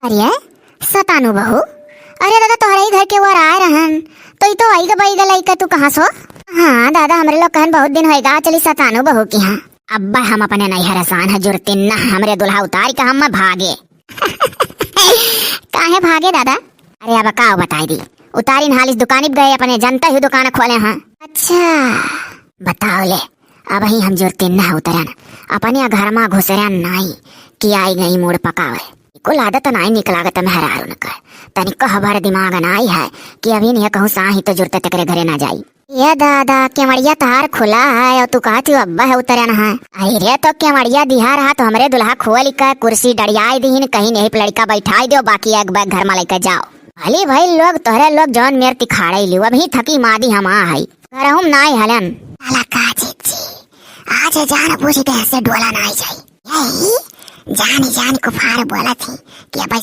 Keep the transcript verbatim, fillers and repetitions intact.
अरे सतानू बहू, अरे दादा, तोहरे ही घर के ओर आए रहन, तो ई तो वही गई गलई का, तू कहाँ सो? हाँ दादा, हमरे लोग कहन बहुत दिन होएगा, चली सतानू बहू की। हाँ, अब्बा हम अपने नैहर असान है जुरतिन ना, हमरे दुल्हा उतारी का हम भागे। काहे भागे दादा? अरे अब का बताई दी, उतारी न हालिस दुकानी पे गए, अपने जनता ही दुकान खोले हैं। अच्छा, बताओ ले, अब ही हम जुरतिन ना उतरन, अपने घर मा घुसरन नाई कि आई गई मूड़ पकावे। कुल आदत नाई निक लागत मेहरारू न कर, तनिको हमारे दिमाग नाई है कि अभी नहीं कहूँ साही तो जुरते तकरे घरे ना जाई। ये दादा, केवड़िया तहार खुला है और तू कहत हो अब्बा है उतरन है। अरे रे, तो केवड़िया दिहा रहा तो हमरे दुल्हा खोल के कुर्सी डड़ियाई दीहिन, कहीं नहीं लड़का बैठाई दो, बाकी एक बैग घर मा लेके जाओ। भली भाई लोग, तोहरे लोग जौन मेर तिखाड़े लियो, अभी थकी मादी हम आ हई, घरहुम नाई हलन। साला का जीजी, आज जान बूझ के ऐसे डोला नाई जाई। यही जानी जानी कुफार बोलत ही कि अब